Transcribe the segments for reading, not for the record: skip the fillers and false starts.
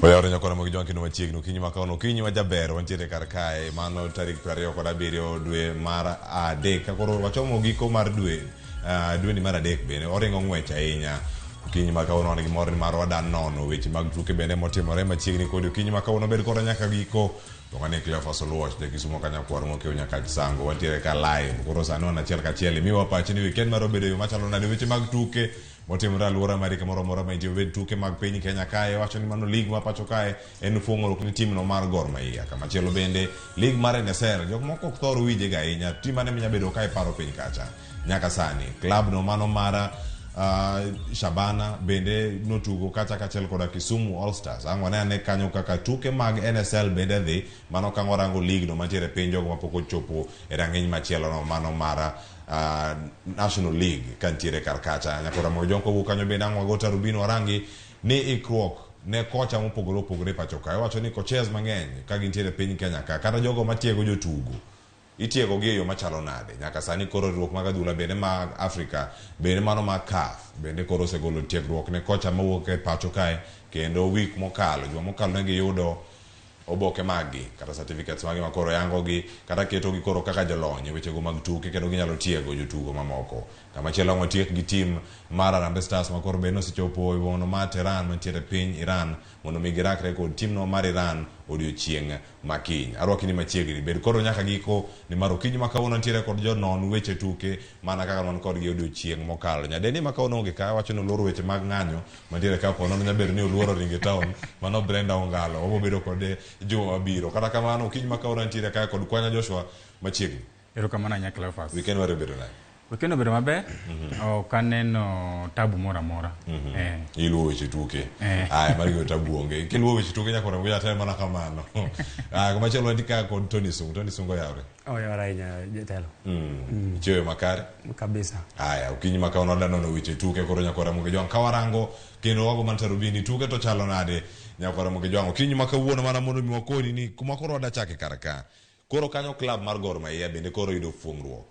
Oyawre nyakora mag jwang' kendo machiegni okinyi ma kawuono okinyi ma jaber wantiere kar kae mano tarik 27 dwe mar adek ka koro wachomo giko mar dwe dweni mar adek bende oringo ng'wech ahinya okinyi ma kawuono wan gi mor ni mar wada nono weche mag tuke bende motimore machiegni kodi okinyi ma kawuono bed koda nyaka giko Luonga ni Cleophas Oluoch, ja Kisumo Kanyakwar mokiewo Nyakach Sango. Wantiere ka live. Koro sani wan achiel kachiel. Imiwa pachi ni weekend mar obedo e yo machalo nade weche mag tuke motimore alwora mari kamoro amora ma intie obed tuke mag piny Kenya kae wacho ni mano league ma pacho kae en fuong'ruok ni team no mar Gor Mahia. Kamachielo bende league mar NSL jok moko ok thor winje ga ahinya. Team mane minya bedo ka iparo piny kacha nyaka sani. Club no mano mar Shabana bende notugo kacha kachiel koda Kisumu All Stars. Ang' wane ane kanyo kaka tuke mag NSL bende dhi mano ka warango league no mantiere piny jogo mapok ochopo e rang'iny machielo no mano mar National League kantiere kar kacha. Nyakora Mojong kowuok kanyo bende ang' wago tarubin warangi ni ikruok ne kocha mopogore opogore pacho ka. Iwacho ni coaches mang'eny ka gintiere piny Kenya ka kata jogo matiego jotugo itiego gi e yo machalo nade nyaka sani koro riwruok mag adhula bende mag Afrika bende mano mag CAF bende koro osegolo tiegruok ne kocha mawuok e pacho kae kendo week mokalo juma mokalo ne giyudo oboke maggi kata certificates maggi ma koro yango gi kata keto gi koro kaka jolony e wechego mag tuke kendo ginyalo tiego jotugo mamoko. Kamachielo ang' watiek gi team mar Harambee Stars ma koro bende osechopo e boma mar Tehran mantiere e piny Iran mondo mi girakre kod team no mar Iran odiochieng' ma kiny. Arwaki ni machiegni, bed kodwa nyaka giko nimar okinyi ma kawuono nitiere kod jonon weche tuke mana kaka wan kodgi odiochieng' mokalo. Nyadendi ma kawuono onge ka wacho ni oluoro weche mag ng'anyo mantiere ka po nono nyabedo ni oluoro ringo e town mano Brenda Ongalo wabo bedo kode juma mabiro. Kata kamano okinyi ma kawuono nitiere ka kod Kwanya Joshua machiegni. Erokamano ahinya Cleophas. Weekend mari obedo nade? Weekend obedo maber. Ok aneno tabu moro amora. Iluwo weche tuke. Aya, mano gima tabu onge. Kiluwo weche tuke nyaka orengo jatelo mana kamano. Aya, kumachielo wantie ka kod Tony Sungu. Tony Sungu oyawre. Oyawre ahinya jatelo. Ichiewo makare? Kabisa. Aya, okinyi ma kawuono wadwa nono weche tuke koro nyaka Ramogi Jwang'. Ka warango kendo wago mana tarubini tuke to chalo nade nyaka Ramogi Jwang'. Okinyi ma kawuono mana mondo mi wakoni ni kuma koro wadwa chake kar ka. Koro kanyo club mar Gor Mahia bende koro oyudo fuong'ruok.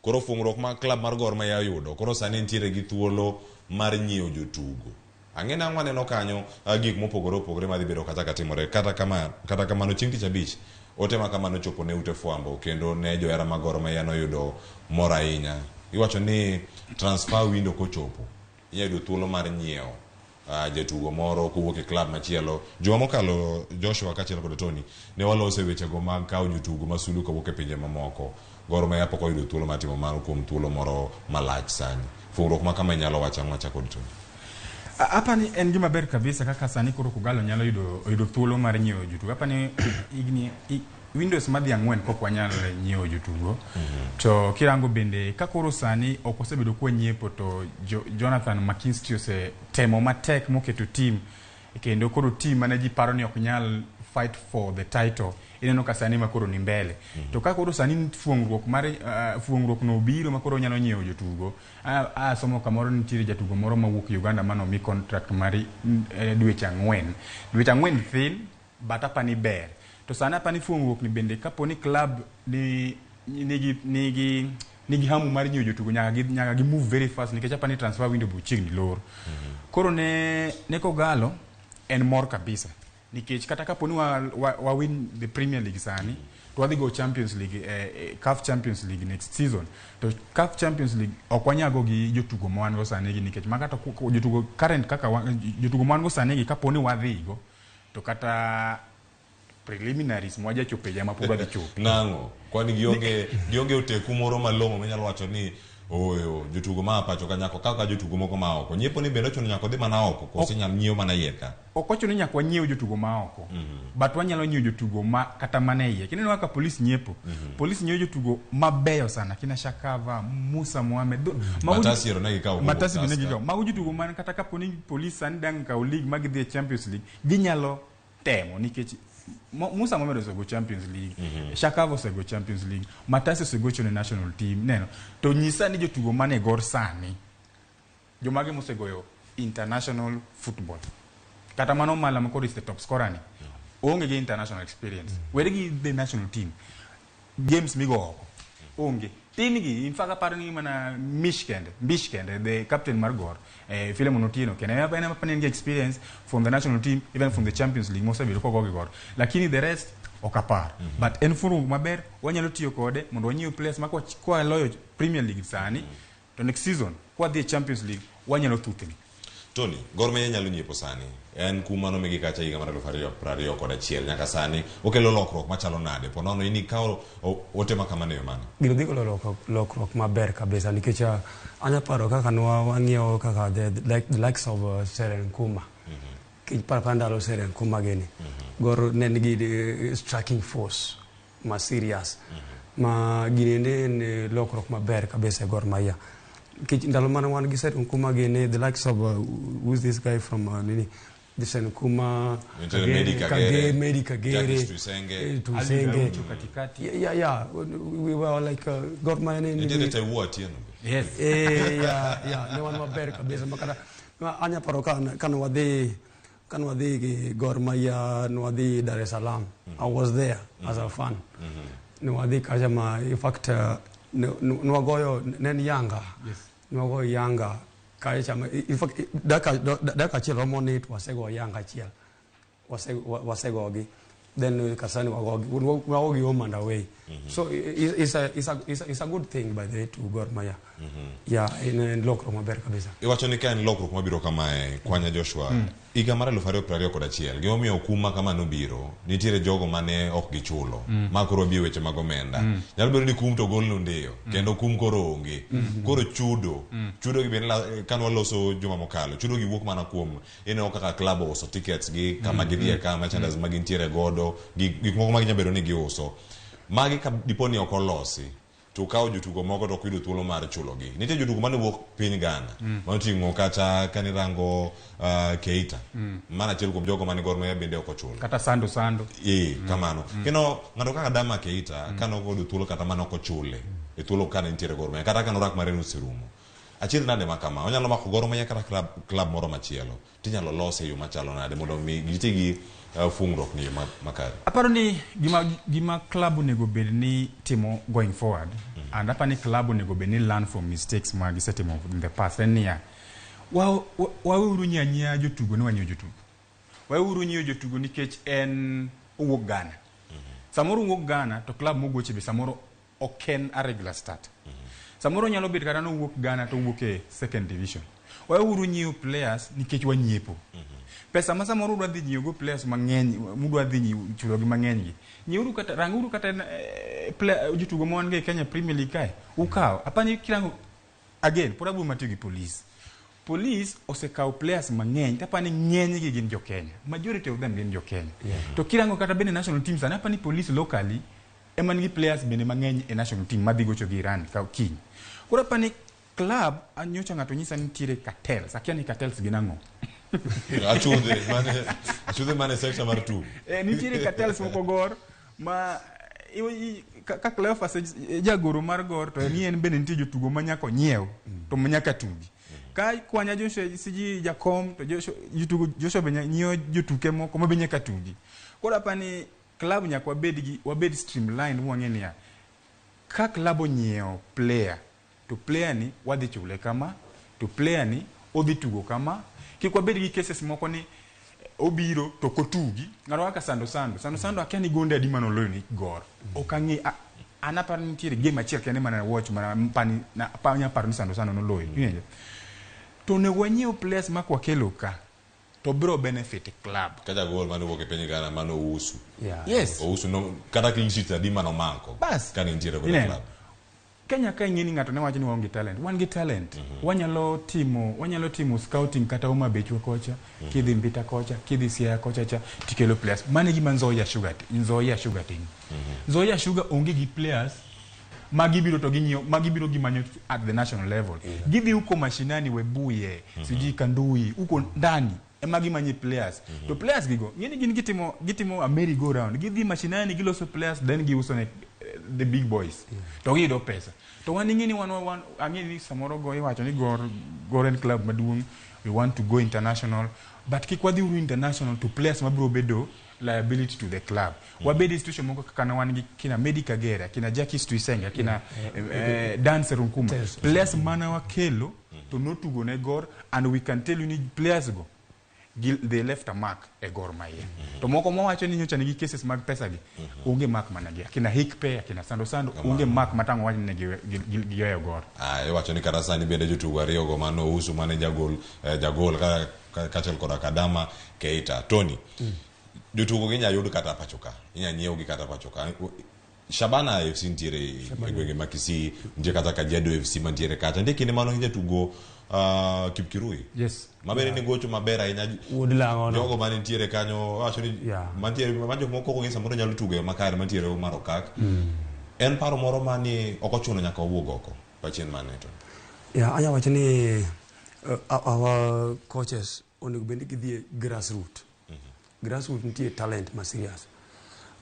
Koro fuong'ruok ma club mar Gor Mahia oyudo, koro sani entiere gi thuolo mar nyiewo jotugo. Ang'e nang'o aneno kanyo gik mopogore opogore madhi bedo kacha katimore. Kata kama, kata kamano chieng' tich abich, ote ma kama nochopo ne ute fwambo kendo ne johera mag Gor Mahia noyudo mor ahinya. Iwacho ni transfer window kochopo, inyalo yudo thuolo mar nyiewo jatugo moro kowuok e club machielo. Juma mokalo Joshua kaachiel kod Tony ne waloso e wechego mag kawo jotugo ma sulwe kowuok e pinje mamoko. Gor Mahia pok oyudo thuolo mar timo mano kuom thuolo moro malach sani. Fuong'ruok ma kama inyalo wacho ang'o achako kod Tony? Apani en gima ber kabisa kaka sani koro Kogalo nyalo yudo oyudo thuolo mar nyiewo jotugo. Apani higni windows madhi ang'wen pok wanyal nyiewo jotugo. To kirango bende ka koro sani ok wasebedo kwa nyiepo to Jonathan McKinstry osetemo matek moketo team kendo koro team mane ji paro ni ok nyal fight for the title ineno ka sani ma koro ni mbele. To ka koro sani fuong'ruok mar fuong'ruok no obiro ma koro nyalo nyiewo jotugo asomo kamoro nitiere jatugo moro mawuok Uganda mano mi contract mar dweche 4. Dweche 4 thin but apani ber. To sani apani fuong'ruok ni bende kapo ni club ni nigi nigi nigi hamu mar nyiewo jotugo nyaka gi move very fast nikech apani transfer window be ochiegni lor. Koro ne Kogalo en mor kabisa nikech kata kapo ni wa win the Premier League sani to wadhi go Champions League, CAF Champions League next season, to CAF Champions League ok wanyago gi jotugo ma wan go sani gi nikech makata jotugo current kaka jotugo ma wan go sani gi kapo ni wadhi go to kata preliminaries mwajachope ja ma pod wadhi chope. Nang'o? Kwani gionge oteku moro malong'o minyalo wacho ni oyo jotugo ma pacho ka nyako kaka jotugo moko ma oko. Nyiepo ni bende ochuno nyaka odhi mana oko koso inyalo nyiew mana iye ka. Ok ochuno ni nyaka wanyiew jotugo ma oko, but wanyalo nyiewo jotugo ma kata mana e iye. Kineno kaka police nyiepo, police nyiewo jotugo mabeyo sana kina Shakava, Musa Mohamed, Matasi ero ne gikawo kowuok Matasi bende Tusker. gikawo. Mago jotugo man kata kapo ni police sani dang' kawo league ma gidhi e Champions League, ginyalo temo nikech Musa Mohamed osego Champions League, Shakava osego Champions League, Matasi osegocho ne national team. Neno, to nyisa ni jotugo mane Gor sani jomage mosegoyo international football? Kata mano Mala ma koro is the top scorer ni oonge gi international experience. Were gi the national team games migo oko. Onge. Tin gi, in fact aparo ni mana Mish kende, Mbish kende, the captain mar Gor, Philemon Otieno kende. En ema en gi experience from the national team, even from the Champions League mosebedo kogo gi Gor. Lakini the rest ok apar. But en furung maber, wanyalo tiyo kode mondo wanyiew players ma kwa loyo Premier League sani, to next season kwa dhi e Champions League wanyalo thuthni. Tony, Gor Mahia nyalo nyiepo sani. En kum mano migi kacha higa mar 2021 nyaka sani okelo lokruok machalo nade? Po nono in ikawo ote ma kamano e yo mane? Gino dhi kelo lokruok maber kabisa nikech anya paro kaka nwa wang'iewo kaka the likes of Seren Kuma. Kiparo pa ndalo Seren Kuma gini. Gor ne nigi striking force ma serious. Ma gini ne en lokruok maber kabisa e Gor Mahia. Nikech ndalo mane wan gi Seren Kuma gini, the likes of who's this guy from nini? The Seren Kuma, Nitiere Medi Kagere, Medi Kagere, Jacques Tuyisenge, Tuyisenge. Ali Gaucho katikati. Yeah. We were like Gor Mahia ne Nitiere Taiwo Atieno be. Yes. Yeah, ne wan maber kabisa makata anya paro kan wadhi gi Gor Mahia, ne wadhi Dar es Salaam. I was there as a fan. Ne wadhi kacha ma in fact ne wagoyo ne en Yanga. Yes. Ne wagoyo Yanga kacha ma in fact dakika achiel romo ni to wasego Yanga achiel. Wasegogi. Then kasani wagogi home and away. So it's a good thing by the way to Gor Mahia. Yeah, in lokruok maber kabisa. Iwacho ni ka en lokruok mabiro kamae, Kwanya Joshua, higa mar 2021, gimomiyo kum ma kama nobiro, nitiere jogo mane ok gichulo, ma koro wabi e weche mag omenda. Nyalo bedo ni kum to ogol nondiyo, kendo kum koro onge. Koro chudo, chudo gi bende kane waloso juma mokalo, chudo gi wuok mana kuom ineno kaka club ouso tickets gi, kama gidhiye ka, merchandise ma gintiere godo, gik moko ma ginyalo bedo ni giuso. Magi ka dipo ni ok olosi, to kawo jotugo moko to ok yudo thuolo mar chulogi. Nitie jotugo mane wuok piny Ghana, manoting'o kata kanirango Keita, mano achiel kuom jogo mane Gor Mahia bende ok ochulo. Kata Sando Sando. Kamano. Kendo ng'ato kaka Dama Keita, kane ok oyudo thuolo kata mane ok ochule, e thuolo kane nitiere Gor Mahia, kata kane orak mare noserumo. Achiel nade ma kama, onyalo mako Gor Mahia kata club moro machielo, tinyalo lose e yo machalo nade mondo mi giti gi fungruok ni yo makare. Aparo ni gima club onego bed ni timo going forward, and aparo ni club onego bed ni learn from mistakes ma gisetimo in the past. En niya, waweuru nyiewo anyiewa jotugo ni wanyiewo jotugo. Waweuru nyiewo jotugo nikech en owuok Ghana. Samoro owuok Ghana to club mogoche be samoro ok en a regular start. Samoro nyalo bet kata nowuok Ghana to owuok e second division. Waweuru nyiewo players nikech wanyiepo. Pesa ma samoro udwa dhi nyiewo go players mang'eny, mudwa dhi chulo gi mang'eny gi. Nyieuru kata, ranguru kata jotugo ma wan go e Kenya Premier League kae, ukaw. Apani kirango again, pod abiro matiyo gi police. Police osekawo players mang'eny, to apani ng'eny gi gin jo Kenya. Majority of them gin jo Kenya. To kirango kata bende national team sani, apani police locally ema nigi players bende mang'eny e national team madhi gocho gi Iran ka kiny. Koro apani club, nyocha ng'ato nyisa ni nitiere cartels. Akia ni cartels gin ang'o. Achudhe mane sector mar tugo. Nitiere cartels moko Gor ma ka Cleophas e jagoro mar Gor to ni en bende nitie jotugo ma nyaka onyiew to ma nyaka tugi. Ka Kwanya Joshua siji jakom to Joshua jotugo Joshua be nyiewo jotuke moko ma be nyaka tugi. Koro apani club nyaka wabed gi wabed streamlined mwang'e niya ka club onyiewo player to player ni wadhi chule kama to player ni odhi tugo kama. Kik wabed gi cases moko ni obiro to ok otugi. Ng'ato kaka Sando Sando. Sando Sando akia ni gonde adi mane oloyo ni Gor. Ok ang'e, an aparo ni nitiere game achiel kende mane watch mana pani na anya paro ni Sando Sando noloyo. Iwinjo? To onego wanyiew players ma kwakelo ka to biro benefit club. Kata gol mane owuok e piny Ghana mane Owusu. Yes. Owusu no kata clean sheet adi mane omako. Bas. Kane nitiere kod Ineno? club. Kenya ka ing'e ni ng'ato ne wacho ni waonge talent. Wan gi talent. Wanyalo timo scouting kata Homa Bay chwa kocha, kidhi Mbita kocha, kidhi Siaya kocha cha, tikelo players. Mano e gima Nzoia Sugar Nzoia Sugar timo. Nzoia Sugar onge gi players ma gibiro to ging'iyo, ma gibiro gimanyo at the national level. Gidhi huko mashinani Webuye, sijui Kandui, huko ndani ema gimanye players. To players gigo, ng'eni gin gitimo a merry go round. Gidhi mashinani giloso players then giuso ne the big boys. To giyudo pesa. To wan ing'e ni wan ang'e ni samoro go iwacho ni Gor en club maduong'. We want to go international, but kik wadhi uru international to players mabiro bedo liability to the club. Wabed e situation moko kaka ne wan gi kina Medi Kagere, kina Jackie Tuyisenge, kina Dan Serunkuma. Players mana wakelo to notugo ne Gor, and we can tell you ni players go they left a mark e Gor Mahia. To moko mawacho ni nyocha nigi cases mag pesa gi, onge mark mana gi. Akina Hikpe, akina Sando Sando, onge mark matang'o wach ni giweyo Gor. Iwacho ni kata sani bende jotugo ariyo go mano usu mane jagol jagol kaachiel koda Kadama Keita. Tony, jotugo gi inya yud kata pacho ka, inya nyiew gi kata pacho ka. Shabana FC nitiere e gwenge ma Kisii, nitie kata Kajiado FC mantiere kacha. Nitie kinde mano jatugo Kipkirui. Yes. Mabende ni gocho maber ahinya. Wuod Lang'o no. Jogo manitiere kanyo wacho ni mantiere ma jok moko ok ong'e samoro nyalo tugo e makare mantiere Omar Okak. En paro moro mani ok ochuno nyaka wawuog oko. Pachien mane to. Yeah, anya wacho ni our coaches onego bed ni gidhi e grassroot. Grassroot nitie talent ma serious.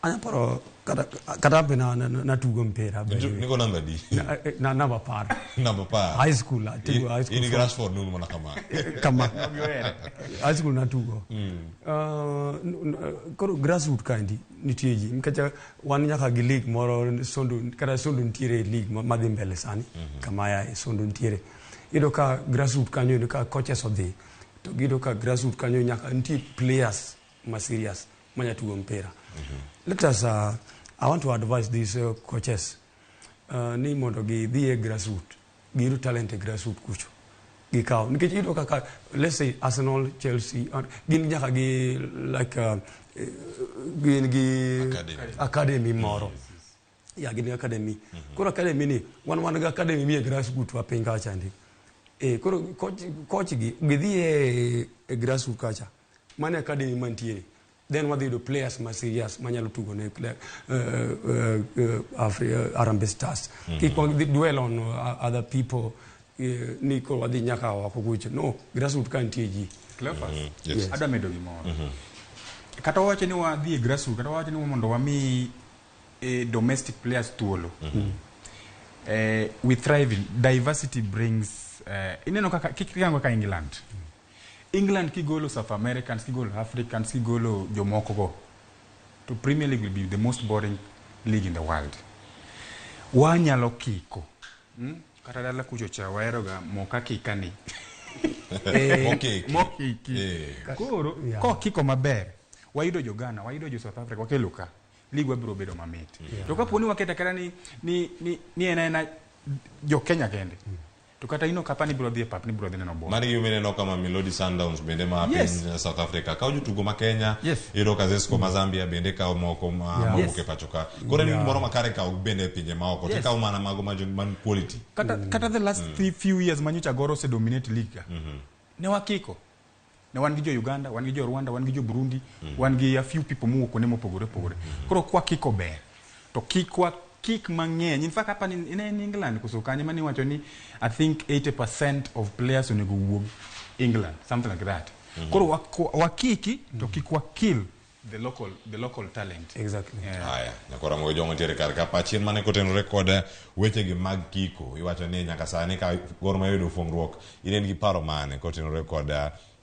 Anya paro kata be na tugo mpira by the way. Niko namba di. Na namba 10. Namba 10. High school, atugo high school. In Grasford nunu mana kama. Kama. High school natugo. Koro grassroot kaendi nitie ji nikech wan nyaka gi league moro Sondu, kata Sondu nitiere league madhi mbele sani. Kama ya Sondu nitiere. Iyudo ka grassroot kanyo, iyudo ka coaches odhi to giyudo ka grassroot kanyo nyaka nitie players ma serious manya tugo mpira. Let us I want to advise these coaches ni mondo gidhi e grassroot, giyud talent e grassroot kucho gikaw, nikech iyudo kaka, let's say, Arsenal, Chelsea, gin nyaka gi like gin gi Academy. Academy moro ya gin gi academy. Koro academy ni wan gi academy mi e grassroot wa piny kacha ndi e koro coach gi gidhi e grassroot kacha mano e academy mantiere, then wadhi yudo players ma serious manyalo tugo ne Harambee Stars. Kik wadhi dwell on other people, ni koro wadhi nyaka oko kucho. No, grassroot ka nitie ji. Cleophas, Yes. adwa medo gimoro. Kata wawacho ni wadhi e grassroots, kata wawacho ni mondo wami domestic players thuolo. We thrive in diversity brings ineno kaka kirango kaka England. England kigolo South Americans, kigolo Africans, kigolo jomoko go, to Premier League will be the most boring league in the world. Wanyalo kiko. Kata dala kucho cha waheroga moka kikani. Mokiki. Mokiki. Koro kokiko maber, wayudo jo Ghana, wayudo jo South Africa, wakelo ka. League wabiro bedo mamit. To kapo ni waketo aketa ni en aena jo Kenya kende. To kata ino kapa ni biro dhi e pap ni biro dhi neno ball. Mano gima ineno kama Mamelodi Sundowns bende ma piny South Africa kawo jotugo ma Kenya, iyudo ka Zesco ma Zambia bende kawo moko ma mawuok e pacho ka. Koro en gimoro makare kawo bende e pinje maoko, tikawo mana mago ma man quality. Kata the last few years manyocha Gor ose dominate league ka. Ne wakiko. Ne wan gi jo Uganda, wan gi jo Rwanda, wan gi jo Burundi, wan gi a few people mowuok kuonde mopogore opogore. Koro kwakiko ber. To kik wakik mang'eny. In fact, hapa ni ne en England koso kanye mane iwacho ni I think 80% of players onego wuog England, something like that. Koro wakiki to kik wakil the local talent. Exactly. Yeah. Haya, nyakora mogo jongo ntiere kar ka pachien mane kotenore kod wechegi mag kiko. Iwacho ni nyaka sani ka Gor Mahia oyudo fuongruok, in en gi paro mane kotenore kod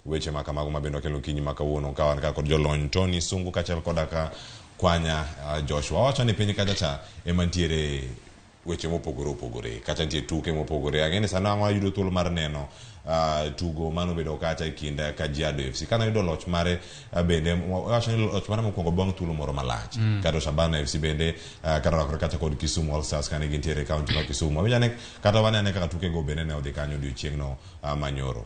weche ma kamago ma bende wakelo okinyi ma kawuono ka wan ka kod jolony Tony Sungu kaachiel koda ka Kwanya Joshua. Wawacho ni piny kacha cha ema ntiere weche mopogore opogore kacha nitie tuke mopogore. Ang'e ni sani ang' wayudo thuolo mar neno tugo manobedo kacha e kind Kajiado FC kane oyudo loch mare, bende wawacho ni loch mare mokwongo bang' thuolo moro malach. Kata Shabana FC bende kata orakore kacha kod Kisumu All Stars kane gintiere e kaunti ma Kisumu. Awinjo ane kata wane ane kaka tukego bende ne odhi kanyo odiochieng'no manyoro.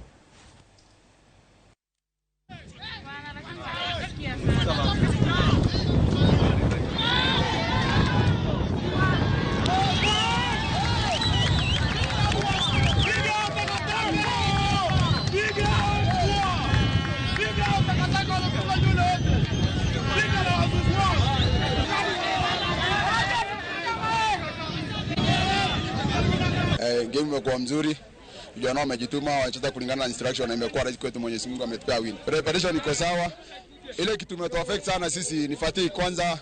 Game imekuwa mzuri, vijana wamejituma, wanacheza kulingana na instruction na imekuwa rahisi kwetu. Mwenyezi Mungu ametupea win. Preparation iko sawa. Ile kitu imetu affect sana sisi ni fatigue kwanza.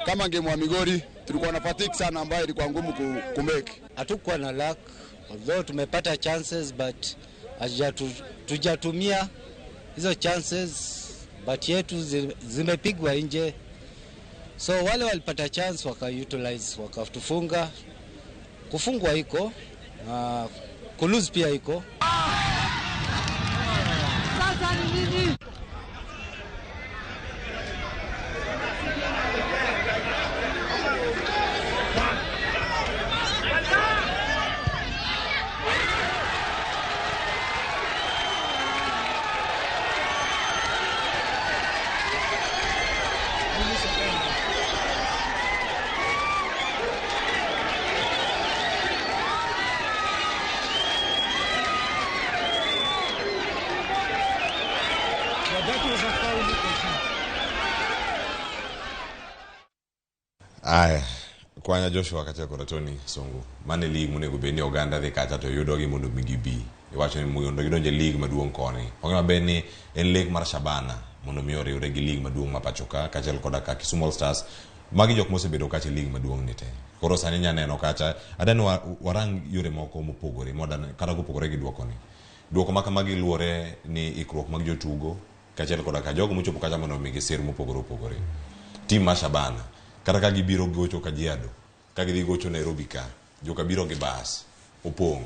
Kama game wa Migori tulikuwa na fatigue sana ambayo ilikuwa ngumu ku make. Hatukuwa na luck, although tumepata chances, but Hatujatumia hizo chances, but yetu zimepigwa nje, so wale walipata chance waka utilize wakatufunga. Kufungwa iko na kulose pia iko. Sasa ni nini? Aya, kwanya Joshua kaachiel kod Tony Sungu mane league monego bed ni oganda dhi kacha to yudogi mondo mi gibi iwacho ni mondo gidonj e league maduong' koni ong'e maber ni en lek mar Shabana mondo mi oriwre gi league maduong' ma pacho ka kaachiel koda ka Kisumu All Stars. Magi jok mosebedo kacha e league maduong' ni te koro sani inya neno kacha adani warang yore moko mopogore kata kopogore gi duoko ni duoko ma kamagi luwore ni ikruok mag jotugo kaachiel koda ka jogo mochopo kacha mondo omigi sir mopogore opogore. Team mar Shabana kata ka gibiro gocho Kajiado, ka gidhi gocho Nairobi ka, joka biro gi bas opong'.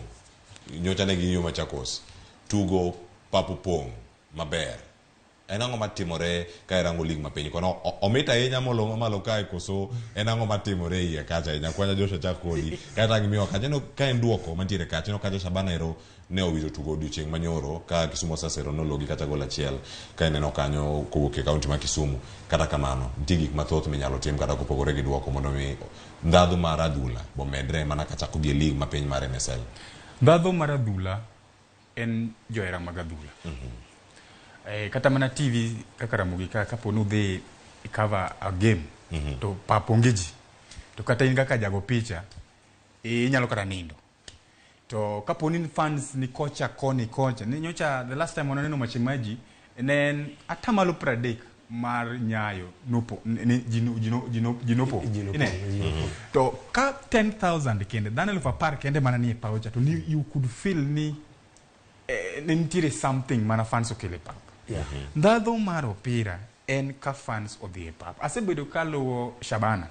Nyocha ne ging'iyo Machakos, tugo pap opong' maber. En ang'o matimore ka irango league mapiny kono? Omit ahinya molo mamalo kae koso en ang'o matimore iye kacha ahinya? Kwanya Joshua chak kodi kata gimiwa kacha ineno ka en duoko mantiere kacha ineno kacha Shabana ero ne owito tugo odiochieng' manyoro ka Kisumu Stars ero nologi kata gol achiel ka ineno kanyo kowuok e kaunti ma Kisumu. Kata kamano nitie gik mathoth minyalo tim kata kopogore gi duoko mondo mi ndhadhu mar adhula bomedre mana kachako gi e league mapiny mar NSL. Ndhadhu mar adhula en johera mag adhula. Kata mana TV kaka Ramogi ka kapo ni udhi cover a game to pap onge ji. To kata in kaka jago picha inyalo kata nindo. To kapo ni fans ni kocha koni kocha ni nyocha the last time wananeno Machimaji ne en atamalo 30 mar Nyayo nopo ni ji nopo. Ji nopo, Ine? ji nopo. To ka 10,000 kende dhano 10,000 kende mana nie paw cha to ni you could feel ni ne nitiere something mana fans okelo e pap. Ndhadhu mar opira en ka fans odhi e pap. Asebedo kaluwo Shabana.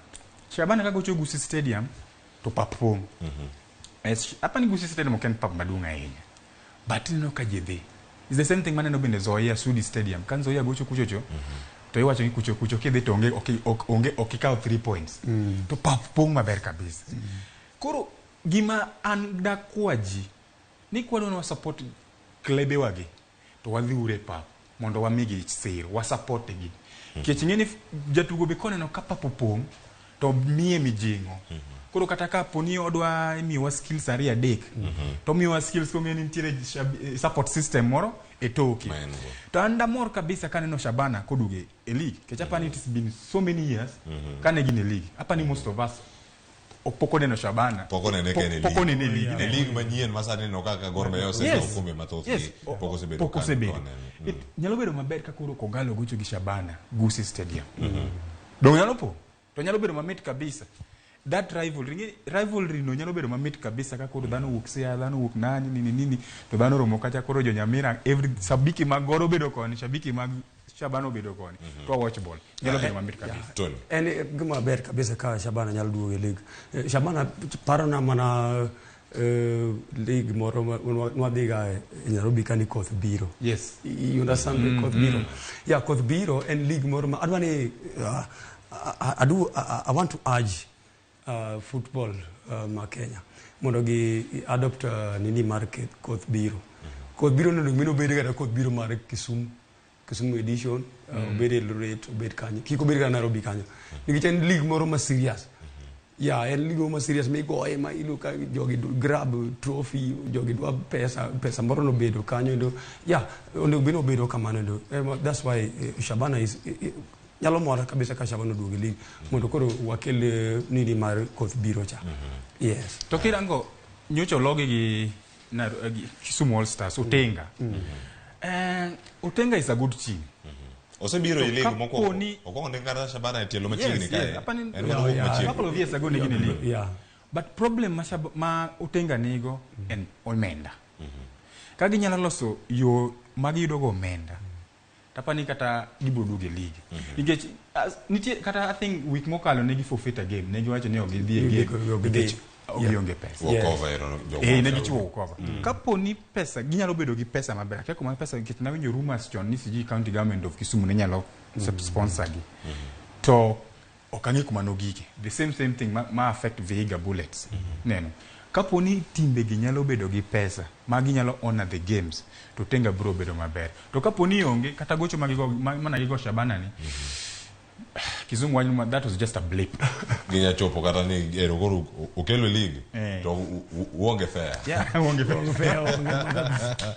Shabana ka gocho Gusii Stadium to pap pong'. Apani Gusii Stadium ok en pap maduong' ahinya. But ineno ka ji dhi. It's the same thing maneno bende Nzoia Sudi Stadium. Ka Nzoia gocho kuchocho to iwacho ni kucho kucho kidhi to onge onge ok ikaw 3 points. To pap pong' maber kabisa. Koro gima an dakwa ji ni kwadwa ni wa support klebe wagi to wadhi uru e pap mondo wamigi sir, wa support gi. Nikech ing'e ni jatugo be koneno ka pap opong' to miye mijing'o. Koro kata ka po ni odwa miyowa skills ariyo adek to miyowa skills kong'eyo ni nitiere support system moro e toke. To an damor kabisa kaneno Shabana koduogo e league. Nikech apani it has been so many years kane gin e league. Apani most of us pok oneno Shabana. Pok onene ka en e Pok league. onene e league. E league manyien ma sani no kaka Gor Mahia osekawo okombe mathoth gi pok osebedo Pok ka osebedo. oneno. Nyalo bedo maber ka koro Kogalo gocho gi Shabana Gusii Stadium. Donge nyalo po? To nyalo bedo mamit kabisa. That rivalry, rivalry no nyalo bedo mamit kabisa ka koro dhano wuok Siaya, dhano wuok nani, nini, nini, to dhano romo kacha koro jo Nyamira, every shabiki mag Gor obedo koni, shabiki mag Shabana obedo koni. To watch ball. Nyalo bedo mamit kabisa. Tony. En gima ber kabisa ka Shabana nyalo duogo e league. Shabana parona mana league moro nwadhiga e Nairobi ka ni koth biro. Yes. You understand koth biro? Yeah, koth biro en league moro ma adwa ni I want to urge football ma Kenya mondo gi adopt nini mar koth biro. Koth biro nonego bed ni obed kata koth biro mar Kisumu. Kisumu edition, obed Eldoret, obed kanyo. Kik obed kata Nairobi kanyo. Nikech en league moro ma serious. Yeah, en league moro ma serious migoye ma iyudo ka jogi grab trophy, jogi dwa pesa, pesa moro nobedo kanyo endo. Yeah, onego bed ni obedo kamano endo. That's why Shabana is nyalo mora kabisa ka Shabana oduogo e league mondo koro wakel nini mar koth biro cha. Yes. To kirango nyocha ologi gi Kisumu All Stars, Otenga. Otenga is a good team. Osebiro e league mokwongo. Okwongo ne kata Shabana e tielo machiegni kae. En mana wuok machiegni. Couple of years ago ne gin e league. But problem ma Otenga nigo en omenda. Ka ginyalo loso yo ma giyudo go omenda, tapani kata gibiro duogo e league. Nikech nitie kata, I think, week mokalo ne gi forfeit a game, ne giwacho ni ok gidhi e game Ok gidhi. nikech gionge pesa. Walkover ero jo Ne gichiwo walkover. Kapo ni pesa ginyalo bedo gi pesa maber, akia kuma pesa, nikech nawinjo rumors chon ni sijui county government of Kisumu ne nyalo sponsor gi. To ok ang'e kuma nogike. The same thing ma affect Vihiga Bullets. Neno. Kapo ni timbe gi nyalo bedo gi pesa ma ginyalo honor the games, to Tenga biro bedo maber. To kapo ni onge kata gocho ma gigo mana gigo Shabana ni, Kizungu wacho ni that was just a blip. Ginya chopo kata ni ero koro okelo league to uonge fair. Yeah, onge pesa.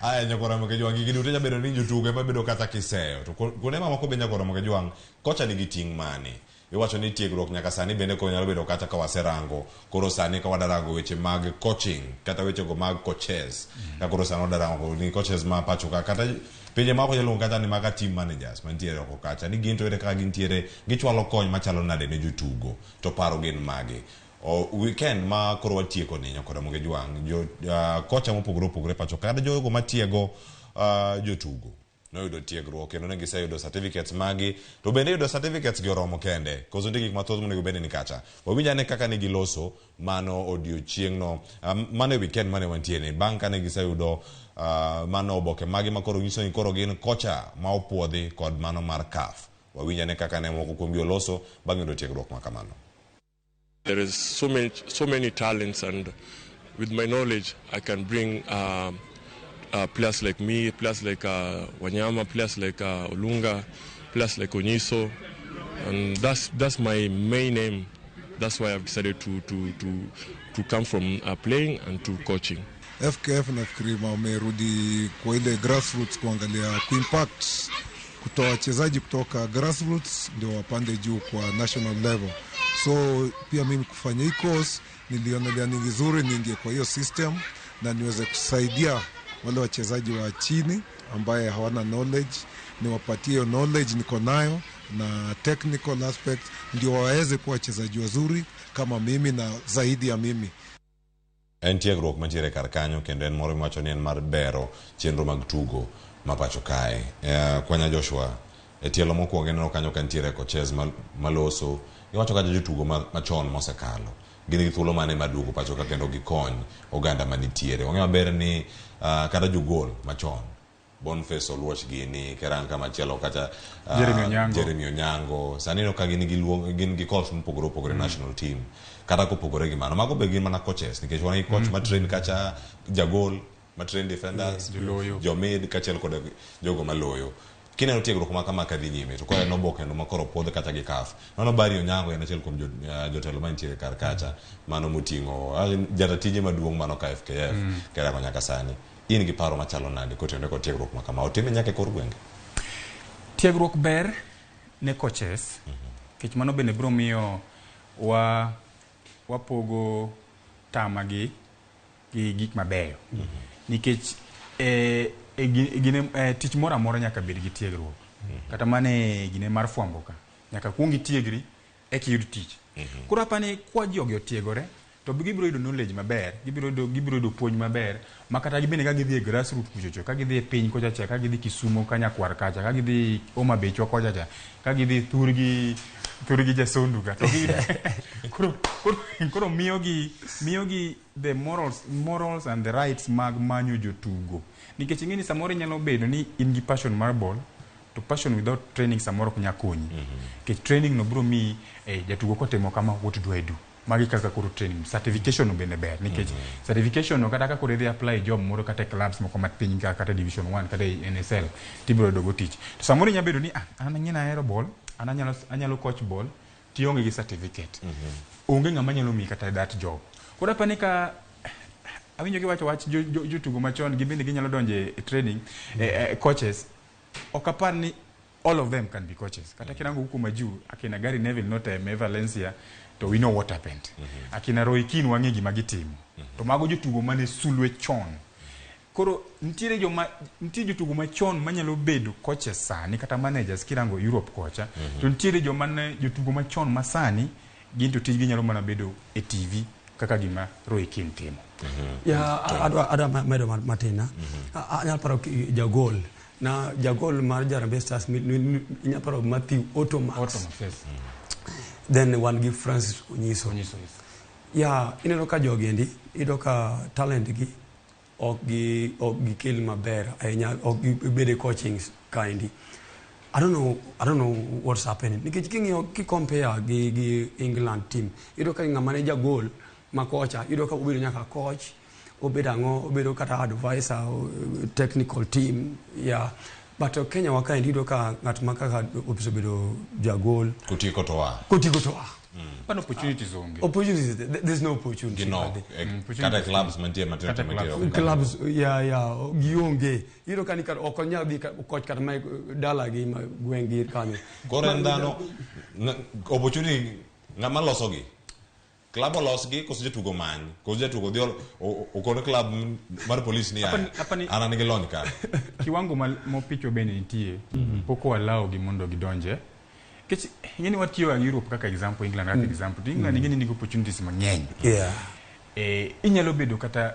Aya, nyakora Mokejwang', gigi duto nyabedo ni jotugo ema bedo kata kiseyo to kuonde mamoko be, nyakora Mokejwang', kocha nigi ting' mane? Iwacho ni tiegruok nyaka sani bende koro nyalo bedo kata ka waserango koro sani ka wadarango weche mag coaching kata wechego mag coaches, ka koro sani wadarango ni coaches ma pacho ka kata pinje maoko iluongo kata ni maka team managers mantiere oko kacha ni gin to ere kaka gintiere, gichwalo kony machalo nade ne jotugo, to paro gin mage? O, weekend ma koro watieko ni, nyakora Mokejwang', jo kocha mopogore opogore pacho ka kata jogo matiego jotugo noyudo tiegruok kendo ne giseyudo certificates magi. To bende yudo certificates gi oromo kende koso nitie gik mathoth monego bed ni kacha? Wawinj ane kaka ne giloso mano odiochieng'no, mano e weekend mane wantie ni bang' kane giseyudo mano oboke magi ma koro nyiso ni koro gin kocha ma opuodhi kod mano mar CAF. Wawinj ane kaka ne moko kuomgi oloso bang' yudo tiegruok ma kamano. There is so many talents, and with my knowledge, I can bring players like me, players like Wanyama, players like Olunga, players like Onyiso, and that's my main aim. That's why I've decided to come from playing and to coaching. FKF nafikiri wamerudi kwa ile grassroots kuangalia kuimpact kutoa wachezaji kutoka grassroots ndio wapande juu kwa national level. So pia mimi kufanya hii course nilionelea ni vizuri niingie kwa hiyo system na niweze kusaidia wale wachezaji wa chini ambaye hawana knowledge, niwapatie hiyo knowledge niko nayo na technical aspect, ndio waweze kuwa wachezaji wazuri kama mimi na zaidi ya mimi. En tiegruok mantiere kar kanyo kendo en moro miwacho ni en mar bero chenro mag tugo ma pacho kae. Kwanya Joshua, e tielo mokwongo ineno kanyo ka nitiere coaches maloso, iwacho kacha jotugo machon mosekalo gin gi thuolo mane mar duogo pacho ka kendo gikony oganda manitiere? Wang'eyo maber ni kata jogol machon, Boniface Oluoch gini kerang kamachielo kacha, Jeremy Onyango. Jeremy Onyango sani ineno ka gin gi luong, gin gi calls mopogore opogore, national team kata kopogore gi mano, mago be gin mana coaches, nikech wan gi coach ma train kacha jagol, ma train defenders, Joloyo. Jomid kaachiel kod jogo maloyo. Kineno tiegruok ma kama kadhi nyime to koro en oboke no makoro puodh kacha gi CAF, mano Barry Onyango en achiel kuom jotelo mantiere kar kacha, mano moting'o jata tije maduong' mano ka FKF. Kerango nyaka sani in gi paro machalo nade kotenore kod tiegruok ma kama otime nyaka e kor gwenge? Tiegruok ber ne coaches nikech mano bende biro miyo wa wapogo tama gi gik mabeyo, nikech e gine, tich moro amora nyaka bed gi tiegruok. Kata mana e gine mar fwambo ka nyaka kuong itiegri eka iyud tich. Koro apani kwa jogi otiegore to gibiro yudo knowledge maber, gibiro yudo puonj maber ma kata gibende ka gidhi e grassroot kuchocho, ka gidhi e piny kocha cha, ka gidhi Kisumo ka Nyakwar kacha, ka gidhi Homa Bay chwa kocha cha, ka gidhi thurgi Jasondu ka to koro miyogi the morals and the rights mag manyo jotugo, nikech ing'e ni samoro inyalo bedo ni in gi passion mar ball, to passion without training samoro ok nyal konyi, nikech training no biro miyi jatugo kotimo kama, what do I do? Magi kaka koro training certification no bende ber, nikech certification no kata ka koro idhi apply job moro kata e clubs moko ma piny ka, kata division 1 kata e NSL, tibiro yudo go tich. To samoro inyalo bedo ni an ang'e ni ahero ball, an anyalo coach ball, tionge gi certificate, onge ng'ama nyalo miyi kata that job. Koro apani ka awinjo kiwacho wach jotugo machon, gibende ginyalo donjo e training, coaches, ok apar ni all of them can be coaches. Kata kirango huko majuu, akina Gary Neville noteme Valencia, to we know what happened. Akina Roy Keane wang'e gima gitimo. To mago jotugo mane sulwe chon. Koro nitiere joma nitie jotugo machon manyalo bedo coaches sani kata managers kirango Europe kocha. To nitiere joma ne jotugo machon ma sani gin to tijgi nyalo mana bedo e TV. Kaka gima Roy Keane timo. Ya, adwa medo matin. Anyalo paro jagol na jagol mar Harambee Stars, inyalo paro Matthew Otomax. Otomax, yes. Then wan gi Francis Onyiso. Onyiso, yes. Ya, ineno ka jogi endi, iyudo ka talent gi ok gikel maber ahinya, ok gibed e coaching kaendi. I don't know what's happening, nikech king'iyo, ki compare gi England team, iyudo ka ng'ama ne jagol ma kocha, iyudo ka obedo nyaka coach, obedo ang'o, obedo kata advisor, technical team, yeah. But Kenya wa kaendi, iyudo ka ng'at ma kaka osebedo jagol kotieko to wa kotieko to a Pan opportunities onge. Opportunities, there's no opportunity. Ginok. Opportunities. Kata clubs mantie matindo Kata mantie clubs. oko. Clubs, yeah, gionge. Iyudo ka ni kar ok onyal dhi coach kata ma dalagi, ma gweng' gi kanyo. Koro en dhano opportunity ng'ama losogi, club olosgi koso jatugo many, koso jatugo dhi okone club mar police ni Hapa ni- an an gi lony ka. Kiwango ma mopicho bende nitie, pok walao gi mondo gidonje. Nikech ing'eni watiyo gi Europe kaka example, England kaka example. To England ing'eni nigi opportunities mang'eny. Inyalo bedo kata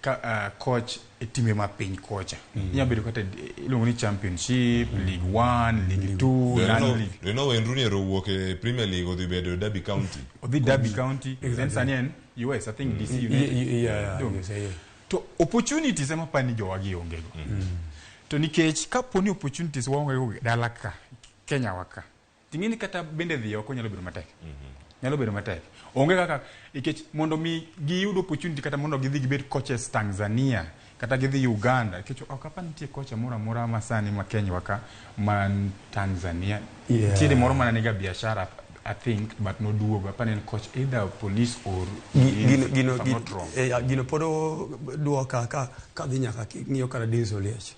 ka, coach e timbe ma piny kocha. Inyalo bedo kata iluongo ni Championship, League One, League Two, Non League. Reno Wayne Rooney ero owuok e Premier League odhi bedo Derby County. Odhi Derby County, then sani en US, I think DC United. Dong. Yes. To opportunities ema pani jowagi onge go. To nikech kapo ni opportunities waonge go dala ka, Kenya wa ka, ting'e ni kata bende dhi oko nyalo bedo matek. Nyalo bedo matek. Onge kaka, nikech mondo mi giyud opportunity kata mondo gidhi gibed coaches Tanzania, kata gidhi Uganda, nikech ok apar nitie kocha moro amora ma sani ma Kenya wa ka man Tanzania. Nitiere moro mana niga biashara, I think, but noduogo. Apar ni en coach either police or Gino if I'm not wrong. Gino pod duoka ka dhi nyaka ng'iyo kata Dennis Oliech.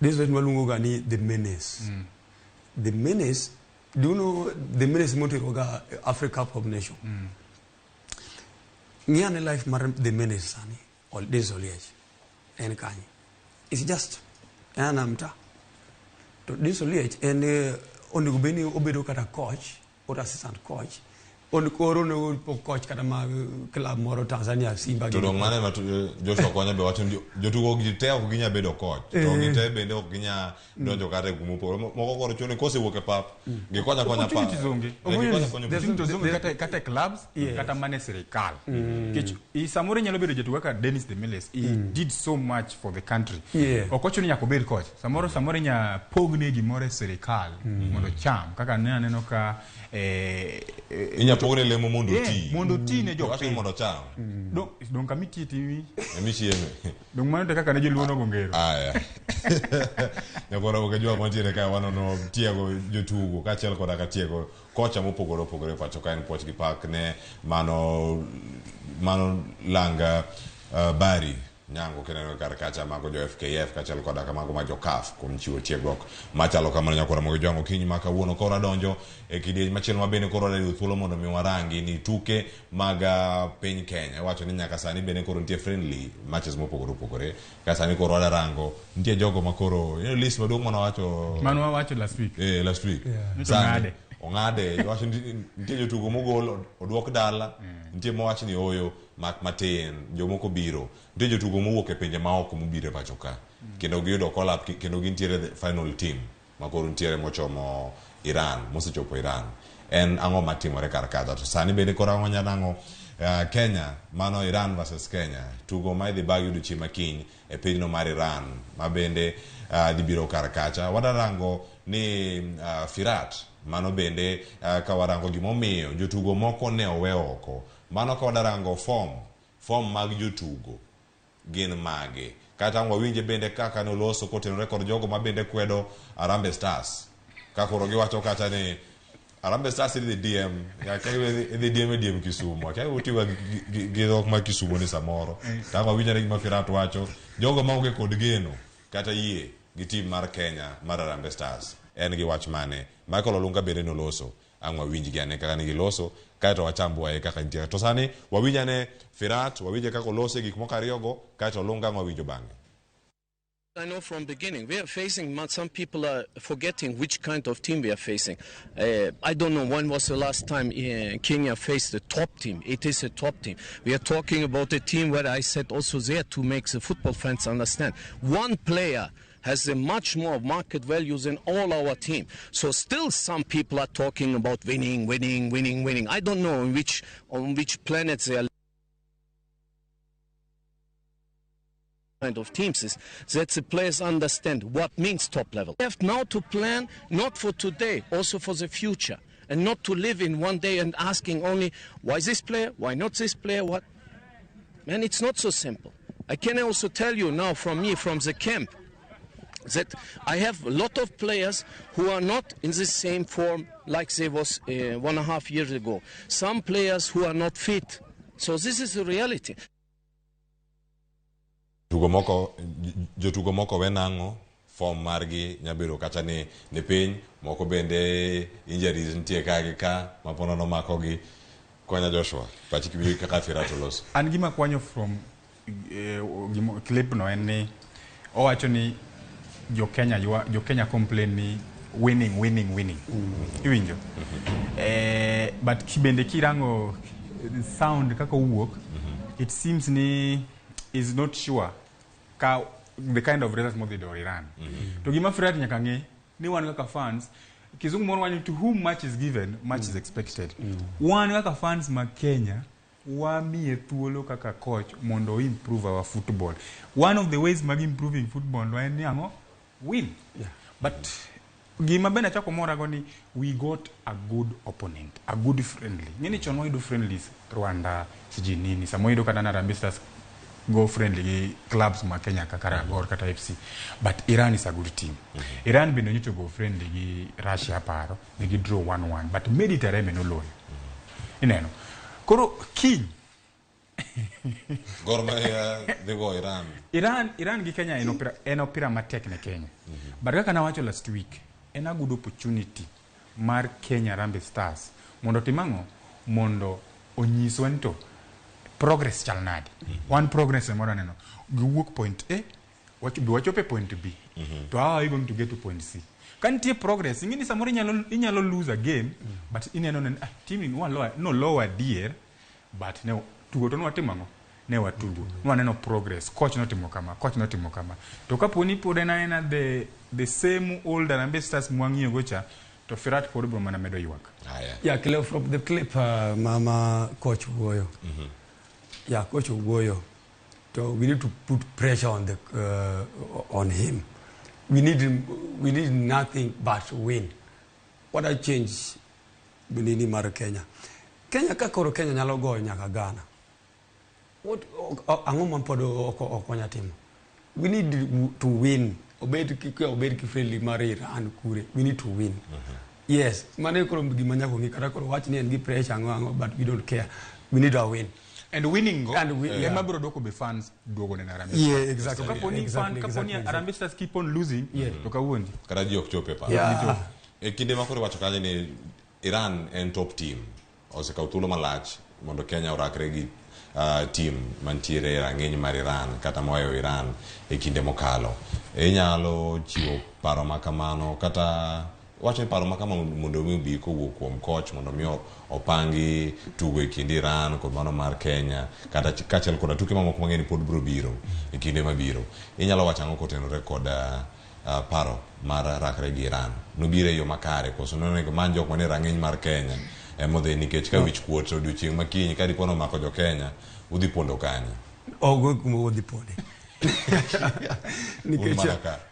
Dennis Oliech waluongo ga ni the menace. The menace, do you know the menace motero ga Africa Cup of Nation? Ng'i ane life mar the menace sani, Dennis Oliech. En kanye? It's just en ana mta. To Dennis Oliech en onego bed ni obedo kata coach or assistant coach. Koro onego coach kata ma club moro Tanzania, Simba. To dong' mano ema Joshua Konya be wacho ni jotugo gi te ok ginya bedo coach, to gite bende ok ginya donjo kata e kuma opogore. Moko koro chuno ni kosewuok e pap gikonya konya pa Opportunities onge. Gikonya konya. Opportunities onge kata e clubs, kata mana e sirikal. Nikech samoro inyalo bedo jatugo kaka Dennis the Menace. He did so much for the country. Ok ochuno ni nyaka obed coach. Samoro inya pogne gimoro e sirikal mondo ocham. Kaka ne aneno ka Inya pogne lemo mondo oti. Mondo oti ne Wacho ni jopiny. mondo ocham. Dong kama itiye timi Emichieme. Dong mano te kaka ne joluo nogo ngero. Aya. Nyakoro ok jwa mantiere ka wanono tiego jotugo kaachiel koda ka tiego kocha mopogore opogore e pacho ka en puoch gi pak ne mano langa Bari Nyango kineno kar kacha mago jo FKF kaachiel koda ka mago ma jo CAF kuom chiwo tiegruok machalo kamano. Nyakoro mogi jwang'o okinyi ma kawuono koro adonjo e kidieny machielo ma bende koro wadayudo thuolo mondo mi warangi ni tuke mag piny Kenya. Iwacho ni nyaka sani bende koro nitie friendly matches mopogore opogore ka sani koro wada rango nitie jogo ma koro list maduong' mane wacho. Mano wawacho last week. Last week. Nyocha Sani, ong'ade. Ong'ade. Iwacho ni nitie jotugo mogol oduok dala, nitie mowach ni oyo mak matin jomoko biro, nitie jotugo mowuok e pinje maoko mobiro e pacho ka kendo giyudo call up kendo gintiere the final team ma koro nitiere mochomo Iran, mosechopo Iran. En ang'o matimore kar kacha? To sani bende koro ang'o nyanang'o Kenya mano Iran versus Kenya, tugo ma idhi bagi odiochieng' ma kiny e pinyno mar Iran ma bende dhi biro kar kacha. Wadarango ni Firat mano bende ka warango gimomiyo jotugo moko ne owe oko, mano ka wadarango form mag jotugo gin mage, kata ang' wawinje bende kaka noloso kotenore kod jogo ma bende kwedo Harambee Stars, ka koro giwacho kata ni Harambee Stars idhi DM akia idhi DM e DM Kisumu, akia utiwa gi dhok ma Kisumu ni samoro to ang' wawinj ane gima Firat wacho. Jogo maonge kod geno kata yie gi team mar Kenya mar Harambee Stars en gi wach mane? Michael Olunga bende noloso, ang' wawinj gi ane kaka ne giloso, kaeto wachambwaye kaka nitie. To sani wawinj ane Firat, wawinje kaka olose gik moko ariyogo, kaeto Olunga ang' wawinjo bang'e. I know from beginning we are facing, some people are forgetting which kind of team we are facing. I don't know when was the last time Kenya faced a top team. It is a top team. We are talking about a team where I said also there to make the football fans understand. One player has a much more market value than all our team. So still some people are talking about winning, winning, winning, winning. I don't know on which planet they are kind of teams is that the players understand what means top level. We have now to plan not for today, also for the future, and not to live in one day and asking only why this player, why not this player, what. Man, it's not so simple. I can also tell you now from me, from the camp, that I have a lot of players who are not in the same form like they was 1.5 years ago. Some players who are not fit. So this is the reality. Jotugo moko we nang'o form margi nyabedo kata ni piny moko bende injuries nitie ka gi ka mapono nomakogi. Konya Joshua pachi kibi kaka Firat oloso. An gima kwanyo from clip no en ni owacho ni jo Kenya complain ni winning winning winning. Iwinjo? But bende kirango sound kaka owuok, it seems ni is not sure ka the kind of results modhi dwaro Iran. To gima Firat nyaka ng'e ni wan kaka fans, kizungu moro wacho to whom much is given, much is expected. Wan kaka fans ma Kenya wamiye thuolo kaka coach mondo improve our football. One of the ways mag improving football en ni ang'o? Win. Yeah. But gima bende achako morago ni we got a good opponent, a good friendly. Ng'eni chon wayudo friendlies Rwanda, sijui nini, samo yudo kata na Harambee Stars go friendly gi clubs ma Kenya kaka Gor kata FC. But Iran is a good team. Iran bende nyocha go friendly gi Russia paro, ne gi draw 1-1, but Mediterranean noloyo. Ineno. Koro kiny Gor Mahia dhi go Iran. Iran gi Kenya en opira matek ne Kenya. But kaka nawacho last week, en a good opportunity mar Kenya Harambee Stars mondo otim ang'o? Mondo onyiswa ni to progress chal nade. One progress ema waneno. Giwuok point A, wachopo e point B. To how are you going to get to point C? Ka nitie progress, ing'e ni samoro inyalo lose a game, but ineno ni team ni no lower adier, but ne tugo to nwatimo ang'o? Ne watugo. Nwaneno progress. Coach notimo kama, coach notimo kama. To kapo ni pod en aena the same old Harambee Stars mwang'iyo go cha, to Firat pod biro mana medo ywak. Yeah, from the clip mama coach wuoyo. Yeah, coach wuoyo. So we need to put pressure on the on him. We need nothing but win. What I change nini mar Kenya. Kenya ka koro Kenya nyalo goyo nyaka Ghana. What ang'o ma pod ok wanya timo? We need to win. Obed ki friendly mar Iran kure. We need to win. Yes, mane koro gima nyaka ng'i kata koro wach ni en gi pressure ang'o but we don't care. We need our win. And winning go, ema biro dwoko be fans duogo ne Harambee Stars. Yeah, exactly. So kaponi exactly. Harambee Stars keep on losing, to kawuondi. Kata ji ok chop e pap. E kinde ma koro iwacho kanyo ni Iran en top team. Osekawo thuolo malach mondo Kenya orakre gi team mantiere e rang'iny mar Iran kata moayo Iran e kinde mokalo. Inyalo chiwo paro ma kamano kata wacho ni paro ma kama mondo mi obi kowuok kuom coach mondo mi opangi tugo e kind Iran kod mano mar Kenya kata kaachiel koda tuke mamoko mang'eny pod biro biro e kinde mabiro. Inyalo wacho ang'o kotenore kod paro mar rakre gi Iran? Nobiro e yo makare koso nonego many jok manie rang'iny mar Kenya emodhi nikech ka wich kuot odiochieng' makiny ka dipo nomako jo Kenya udhi pondo kanye? Onge kuma wadhi ponde. Nikech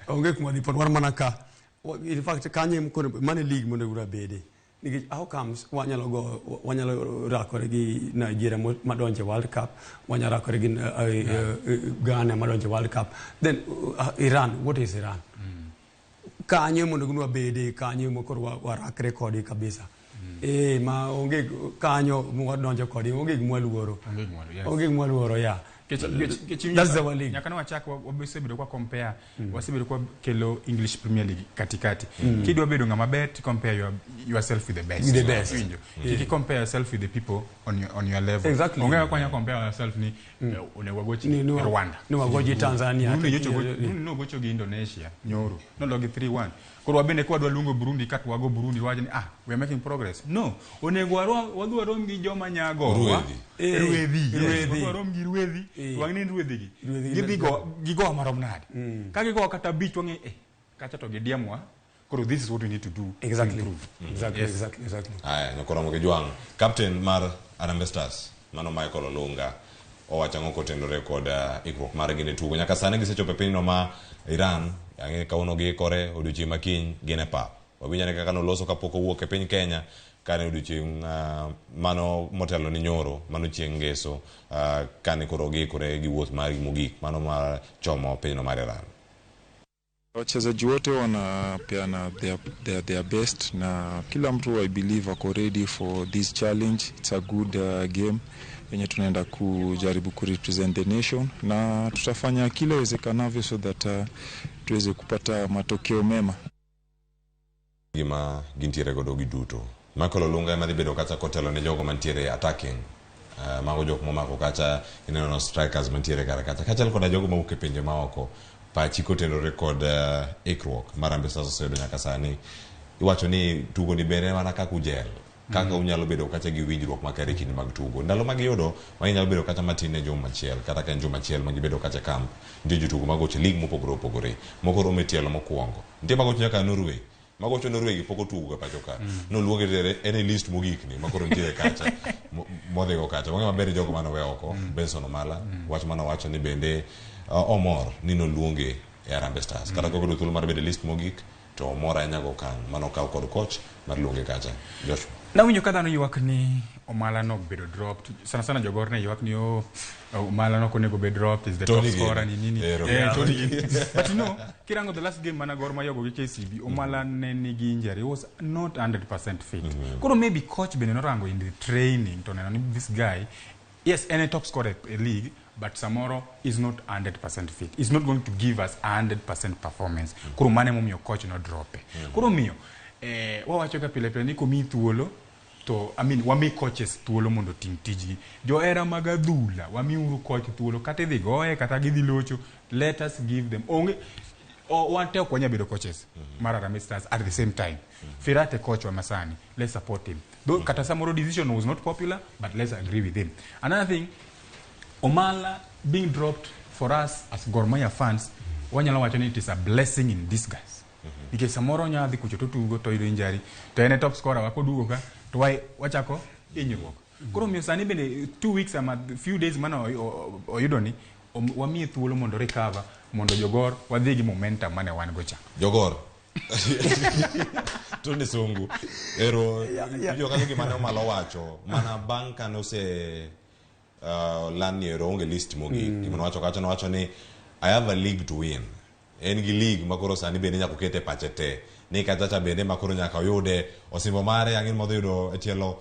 onge kuma wadhi pondo, wan mana ka. In fact, kanye mane league mondo bede. Nikech how comes wanyalo rakore gi Nigeria madonje World Cup, wanyalo rakore gi Ghana madonje World Cup. Then Iran, what is Iran? Kanye mondo gunwa bede, kanye mokoro warakre kodi kabisa. Ma onge kanyo mwadonjo kodi, onge gima luoro. Onge gima luoro, ya. That's our league. Nyaka ne wachak wasebedo kwa compare, wasebedo kwa kelo English Premier League katikati. Kidwa bedo ng'ama ber to compare yourself with the best. With the best. Iwinjo? Kik compare yourself with the people on your level. Exactly. Onge kaka wanya compare yourself ni onego wagochi Rwanda. Ni wagoji Tanzania. Burundi nyocha Burundi nogocho gi Indonesia nyoro, nologi 3-1. Koro wabende ka wadwa luongo Burundi kata wago Burundi wacho ni, "Ah, we are making progress." No, onego wadhi warom gi joma nyagowa. Ruedhi. Ruedhi, yes. Ruedhi. Wadhi warom gi ruedhi. Wang'e ni ruedhi gi Ruedhi gi gidhi go gigowa marom nade. Ka gigowa kata 5, wang'e kacha to gidiemwa. Koro this is what we need to do to improve. Exactly. Exactly. Aya, nyakoromo gi jwang', captain mar Harambee Stars, mano Michael Olunga, owacho ang'o kotenore kod ikruok margi ne tugo? Nyaka sani gisechopo e pinyno ma Iran. Ang'e kawuono giikore odiochieng' ma kiny gin e pap. Wawinjo ane kaka noloso kapok owuok e piny Kenya kane odiochieng' mano motelo ni nyoro, mano chieng' ngeso, kane koro giikore gi wuoth margi mogik, mano mar chomo pinyno mar Iran. Wachezaji wote wanapeana their best na kila mtu, I believe, ako ready for this challenge. It's a good game yenye tunaenda kujaribu kurepresent the nation na tutafanya kile iwezekanavyo so that tuweze kupata matokeo mema. Gima gintiere godo giduto, Michael Olunga ema dhi bedo kacha kotelo ne jogo mantiere attacking, mago jok momako kacha, ineno no strikers mantiere kar kacha kaachiel koda jogo mawuok e pinje maoko. Pachi kotenore kod ikruok mar Harambee Stars oseyudo nyaka sani, iwacho ni tugo ni bende mana kaka ujel kaka unyalo bedo kacha gi winjruok makare e kinde mag tugo, ndalo ma giyudo ma inyalo bedo kata matin ne juma achiel, kata ka en juma achiel ma gibedo kacha camp. Nitie jotugo magocho league mopogore opogore, moko romo e tielo mokwongo, nitie magocho nyaka Norway. Magocho Norway gi pok otugo ga pacho ka, noluonge tere en e list mogik ni makoro nitiere kacha modhigo kacha. Wang'e maber ni jogo mane owe oko, Benson Omala, wach mane owacho ni bende omor ni noluonge e Harambee Stars kata kok oyudo thuolo mar bedo e list mogik, to omor ahinya go okang' mane okaw kod coach mar luonge kacha. Joshua. Nawinjo ka dhano ywak ni Omala nobedo dropped. Sana sana jogor ne ywak ni, "Oh, Omala nok onego bed dropped, is the Tony top scorer," Gini. ni nini. Ero. Tony Gini. But kirango the last game mana Gor Mahia ogo gi KCB, Omala ne nigi injury, he was not 100% fit. Koro maybe coach bende norango in the training to neno ni this guy, yes, en a top scorer e league, but samoro is not 100% fit, is not going to give us 100% performance. Koro mano emomiyo coach no drope. Koro miyo wawacho ga pile pile ni komiyi thuolo to, I mean, wami coaches thuolo mondo otim tijgi. Johera mag adhula, wamiuru coach thuolo, kata idhi goye kata gidhi locho, let us give them. Onge wan te ok wanyal bedo coaches mar Harambee Stars at the same time. Firat e coach wa masani, let's support him. Though kata samoro decision was not popular, but let's agree with him. Another thing, Omala being dropped, for us as Gor Mahia fans, wanyalo wacho ni it is a blessing in disguise. Nikech samoro onyalo dhi kucho to tugo to yudo injury, to en e top scorer wa, koduogo ka to wachako hinyruok. Koro omiyo sani bende 2 weeks ama few days mane oyudo ni wamiye thuolo mondo recover, mondo jogor wadhi gi momentum mane wan go cha. Jogor, Tony Sungu, ero winjo kanyo gima ne Omala owacho mana bang' kane ose lan ni ero onge list mogik. Gima nowacho kacha, nowacho ni, "I have a league to win." En gi league ma koro sani bende nyaka okete pache te ni kacha cha bende ma koro nyaka oyude osimbo mare. Ang'in modhi yudo e tielo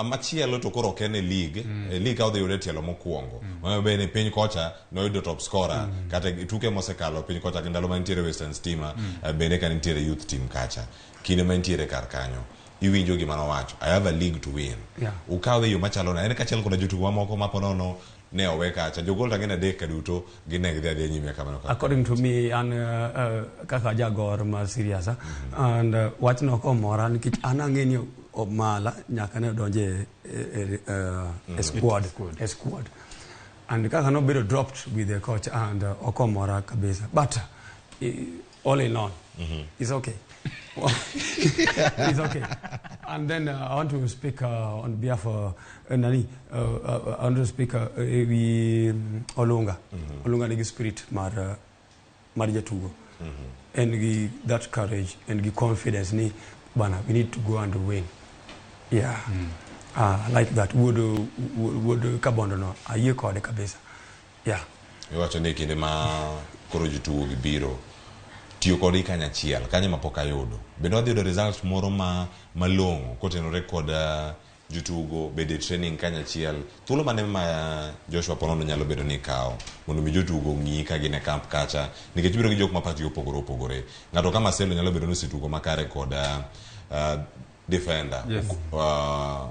machielo to koro ok en e league, e league ka odhi yude e tielo mokwongo. Bende piny kocha noyudo top scorer kata e tuke mosekalo piny kocha ndalo ma nitiere Western Stima, bende ka nitiere youth team kacha kinde ma nitiere kar kanyo. Iwinjo gima nowacho, "I have a league to win." Ukawe e yo machalo nade? En kaachiel koda jotugo mamoko ma ponono ne owe kacha, jogol to gin adek ka duto gin ne gidhi adhiya nyime kamano kaka. According to me, an kaka jagor ma serious, and wachno ok omora nikech an ang'e ni Omala nyaka ne odonje e squad and kaka nobedo dropped with the coach and ok omora kabisa, but all in all, it's okay, it's okay. And then I want to speak on behalf of nani, I want to speak wi Olunga. Olunga nigi spirit mar jatugo en gi that courage and gi confidence ni bana, we need to go and win. Yeah, I like that. Wuod Kabondo no, ayie kode kabisa, yeah. Iwacho ni kinde ma koro jotugo gi biro tiyo kodgi kanyachiel kanyo ma pok ayudo, bende wadhi yudo result moro ma malong'o kotenore kod Jotugo bedo e training kanyachiel. Thuolo mane ma Joshua Ponono nyalo bedo ni kawo mondo mi jotugo ong'i ka gin e camp kacha nikech ibiro gi jok ma pachgi opogore opogore. Ng'ato ka Marcelo nyalo bedo ni osetugo makare kod defender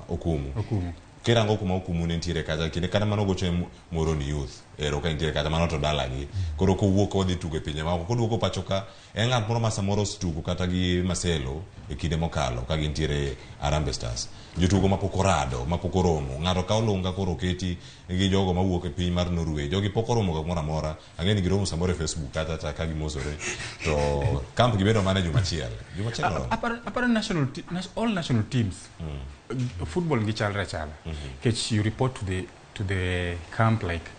Okumu. Okumu. Kirango kuma Okumu ne nitiere kacha kinde kata mano gocho e Moroni Youth ero ka nitiere kacha mano to dalagi. Koro kowuok odhi tugo e pinje maoko koduogo pacho ka en ng'at moro ma samoro osetugo kata gi Marcelo e kinde mokalo ka gintiere Harambee Stars. Jotugo mapok orado, mapok oromo. Ng'ato ka Olunga koro oketi gi jogo mawuok e piny mar Norway. Jogi pok oromo ga kumoro amora. Ang'e ni giromo samoro e Facebook kacha cha ka gimosore. To camp gibedo mana e juma achiel. Juma achiel oromo. Aparo all national teams football gi chalre achala. Nikech you report to the camp like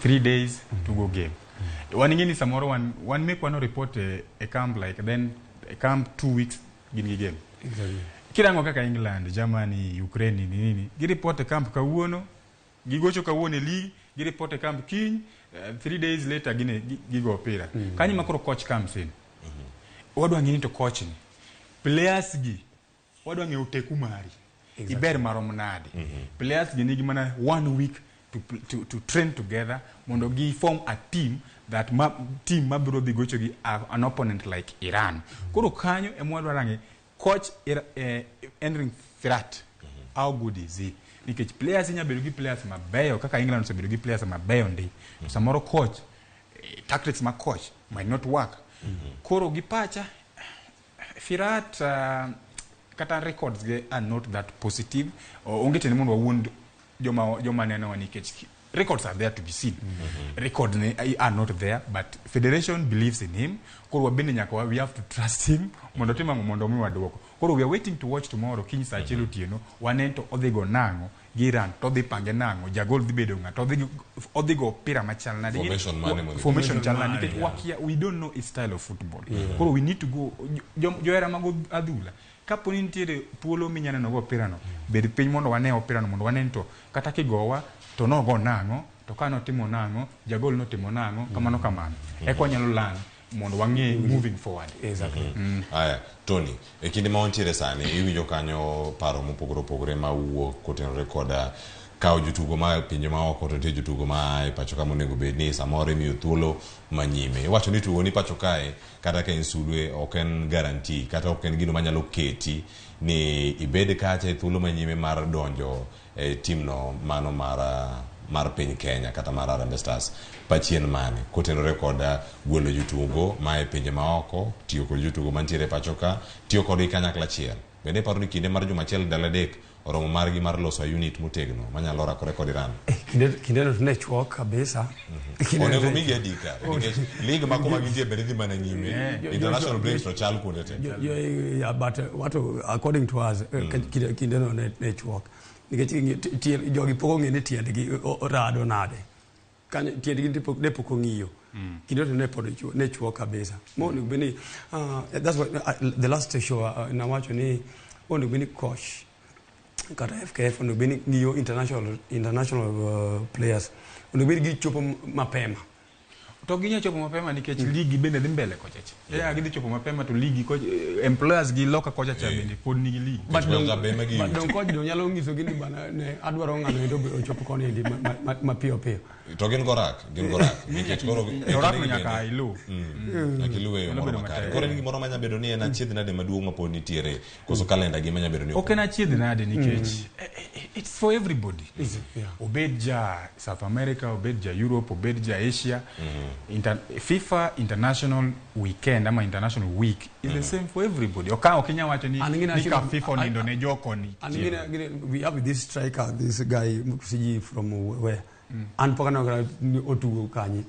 3 days to go game. Wan ing'e ni samoro wan mekwa no report e camp like then e camp 2 weeks gin gi game. Kirango kaka England, Germany, Ukraine, nini nini, gi report e camp kawuono, gigocho kawuono e league, gi report e camp kiny, 3 days later gine gigo opira. Kanyo ma koro coach comes in. Wadwa ng'e ni to coach ni players gi wadwa ng'eyo teku mari. Iber marom nade. Players gi nigi mana one week to train together mondo gi form a team that ma, team mabiro dhi gocho gi an opponent like Iran. Koro kanyo ema wadwa range coach Engin Firat, how good is he? Nikech players inya bedo gi players mabeyo kaka England osebedo gi players mabeyo ndi. To samoro coach tactics ma coach might not work. Koro gi pacha Firat kata records ge are not that positive. Onge tiende mondo wawuond joma nenowa nikech records are there to be seen. Records ne are not there, but federation believes in him. Koro wabende nyaka we have to trust him mondo otim ang'o mondo omiwa duoko. Koro we are waiting to watch tomorrow kiny saa 1 otieno wane to odhi go nang'o gi Iran to odhi pange nang'o jagol dhi bedo ng'a to odhi go opira machal nade. Formation mane modhi Formation chal nade mane, nikech wakia, we don't know his style of football. Koro we need to go johera mag adhula kapo ni nitiere thuolo minya neno go opira no bed piny mondo wane opira no mondo wane ni to kata kigowa to nogo nang'o to ka notimo nang'o jagol notimo nang'o kamano kamano eka wanyalo learn mondo wang'e moving forward. Aya, Tony, e kinde ma wantiere sani, iwinjo kanyo paro mopogore opogore ma wuok kotenore koda kawo jotugo ma e pinje maoko to nitie jotugo ma e pacho ka monego bed ni samoro imiyo thuolo manyime. Iwacho ni tugo ni pacho kae kata ka en sulwe ok en guarantee kata ok en gino manyalo keti ni ibed kacha e thuolo manyime mar donjo e timno mano mar piny Kenya kata mar Harambee Stars. Pachien mane kotenore kod gwelo jotugo ma e pinje maoko, tiyo kod jotugo mantiere e pacho ka, tiyo kodgi kanyakla achiel. Bende iparo ni kinde mar juma achiel ndalo 3 oromo margi mar loso unit motegno manyalo rakore kod Iran? Kindeno to ne chuok kabisa. Kindeno Onego to ne migi adi kare nikech league ma kuma gintie bende dhi mana nyime. International breaks to chal kuonde te. Yeah, but what according to us kindeno ne chuok nikech jogi pok ong'e ni tiendgi rado nade kanyo tiendgi ne pok ong'iyo kinde to ne pod ne chuok kabisa mo onego bed ni that's what the last show nawacho ni onego bed ni coach kata FKF onego bed ni ng'iyo international players onego bed ni gichopo mapema. To ginya chopo mapema nikech ligi bende dhi mbele kochacha ya gidhi chopo mapema to ligi employers gi loka kocha cha bende pod nigi ligi. But Nikech be ma giyuto. But dong coach dong nyalo nyisogi ni bana ne adwaro ng'ano endo ochop koni endi mapiyo piyo. To gin gorak nikech koro e Orak no kindegi nyaka ilu. Nyaka iluwe e yo Nyalo moro bedo makare. matek. Koro en gimoro manya bedo ni en achiedh nade maduong' mapod nitiere koso kalenda gi manya bedo ni Ok en achiedh nade nikech it's for everybody. Obed ja South America, obed ja Europe, obed ja Asia. FIFA international weekend ama international week is the same for everybody. Ok inya wacho ni, An gina ni ka FIFA onindo ne jokoni. And we have this striker, this guy siji from where an pok aneno kata ni otugo kanye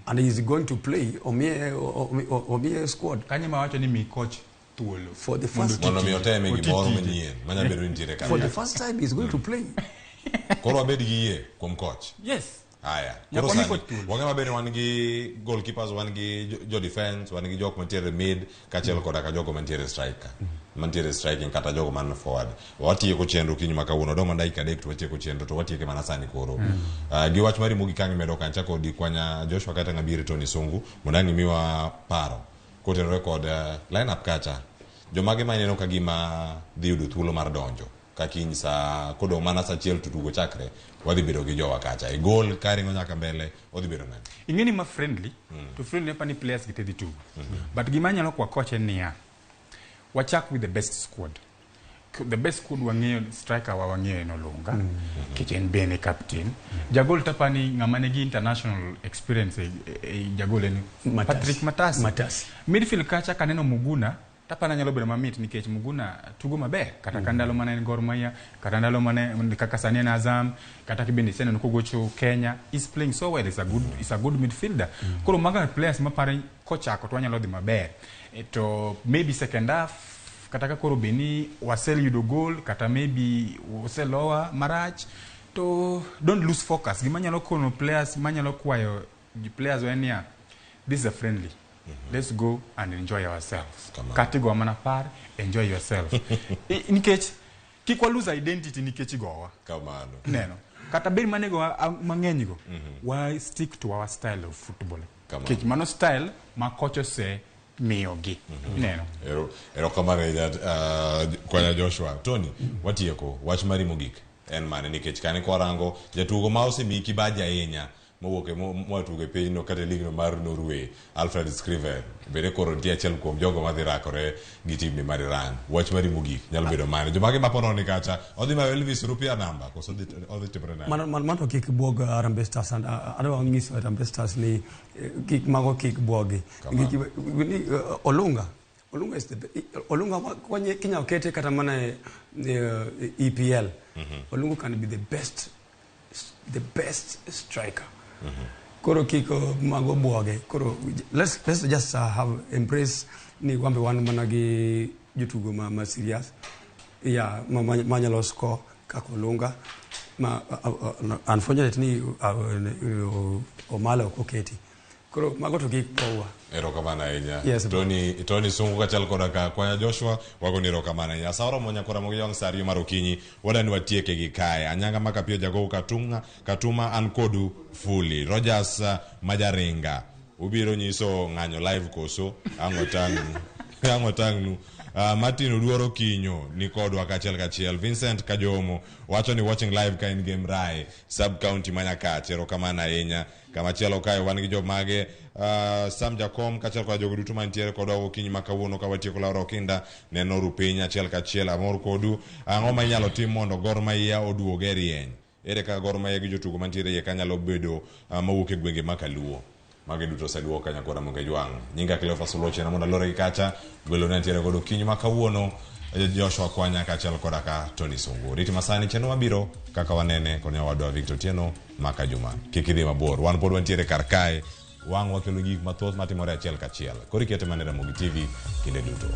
and he is going to play omiye squad. Kanye ma wacho ni mi coach thuolo For the first mondo mi oteme Oti gimoro tije. manyien manya bedo ni nitiere For the kanyo. first time he is going to play. Koro wabed gi yie kuom coach. Yes. Aya, Nyaka koro wami sani coach thuolo. wang'e maber ni wan gi goalkeepers, wan gi jo defense, wan gi jok mantiere mid kaachiel koda ka jogo mantiere striker mantiere striking kata jogo man forward. Watieko chenro kiny ma kawuono dong' mana dakika 3 to watieko chenro to watieke mana sani koro. Gi wach mari mogik ang' imedo kancha kodi kwanya Joshua kata ng'abiri Tony Sungu mondo ang' imiwa paro kotenore kod line up kacha jomage ma ineno ka gima dhi yudo thuolo mar donjo. Ka kiny sa kodong' mana sa achiel to tugo chakre, wadhi bedo gi jowa kacha. E gol ka ringo nyaka mbele, odhi bedo nade? Ing'e ni ma friendly, to friendly apa ni players gi te dhi tugo. But gima anyalo kwa coach en niya, wachak with the best squad. The best squad wang'eyo striker wa wang'eyo en Olunga, nikech en bende captain. Jagol tapani ng'ama nigi international experience e jagol en Matasi. Patrick Matasi. Matasi. Midfield kacha kaneno Muguna, tapana nyalo bedo mamit nikech Muguna tugo maber kata ka ndalo mane en Gor Mahia, kata ndalo mane kaka sani en Azam, kata kibende iseneno kogocho Kenya, is playing so well, is a good midfielder. Koro maga players mapare kochako to wanyalo dhi maber. To maybe second half kata ka koro bed ni waseyudo goal kata maybe oselowa marach to don't lose focus. Gima nyalo kono players manyalo kwayo players en niya, this is a friendly. Let's go and enjoy ourselves. Kamano. Kata igowa mana par, enjoy yourself. Nikech kik wa lose identity nikech igowa. Kamano. Neno. Kata bed mane gowa mang'eny go, wa stick to our style of football. Kamano. Nikech mano style ma coach ose miyogi. Neno. Erokamano ahinya, Kwanya Joshua. Tony, watieko wach mari mogik en mane nikech kane kwarango jatugo ma osemiyi kibaji ahinya mowuok e moa tugo e pinyno kata e ligno mar Norway, Alfred Scriven bende koro nitie achiel kuom jogo madhi rakore gi timni mar Iran. Wach mari mogik nyalo bedo mane? Jomage ma pono ni kacha odhi mayo Elvis Rupia namba koso odhi timore nade? Mano kik buog Harambee Stars and adwa nyiso Harambee Stars ni kik mago kik buogi. Kamano. Nikech, ni, Olunga is the Olunga kwenye kinya okete kata mana e EPL. Olunga can be the best striker. Koro kik mago buoge. Koro let's just have embrace ni wambe wan mana gi jotugo ma serious. Yeah, ma nyalo score kaka Olunga. Ma unfortunately ni Omalo ok oketi. Koro mago to kik buogwa. Erokamano ahinya. Yes. Tony Sungu kaachiel koda ka Kwanya Joshua wagoni erokamano ahinya. Sa oromo nyakora mogi wang' sa 2 mar okinyi wadani watieke gi kae. Anyanga Makapiyo Jagogo Katunga Katuma an kodu fuli. Rogers Majaringa ubiro nyiso ng'anyo live koso ang' otang'nu ang' otang'nu. Martin Oduoro Kinyo ni kodwa kachiel kachiel. Vincent Kajomo wacho ni watching live ka in game Rai sub county ma Nyakach. Erokamano ahinya. Kamachielo kae wan gi jomage Sam Jakom kaachiel kod jogo duto mantiere kodwa okinyi ma kawuono ka watieko Laura Okinda neno ru piny achiel kachiel amor kodu. Ang'o ma inyalo tim mondo Gor Mahia oduog e rieny? Ere kaka Gor Mahia gi jotugo mantiere iye kanyalo bedo mawuok e gwenge ma Kaluo? Magi duto oseduok ka nyakora Monge Jwang'. Nyinga Cleophas Oluoch mondo alore gi kacha. Gwelo ne ntiere godo okinyi ma kawuono Joshua Kwanya kaachiel koda ka Tony Sungu. Riti masani chenro mabiro kaka wanene kod nyawadwa Victor Otieno Maka Juma. Kik idhi mabor. Wan pod wantiere kar kae. Wang' wakelo gik mathoth matimore achiel kachiel. Koro ikete mana e Ramogi TV kinde duto.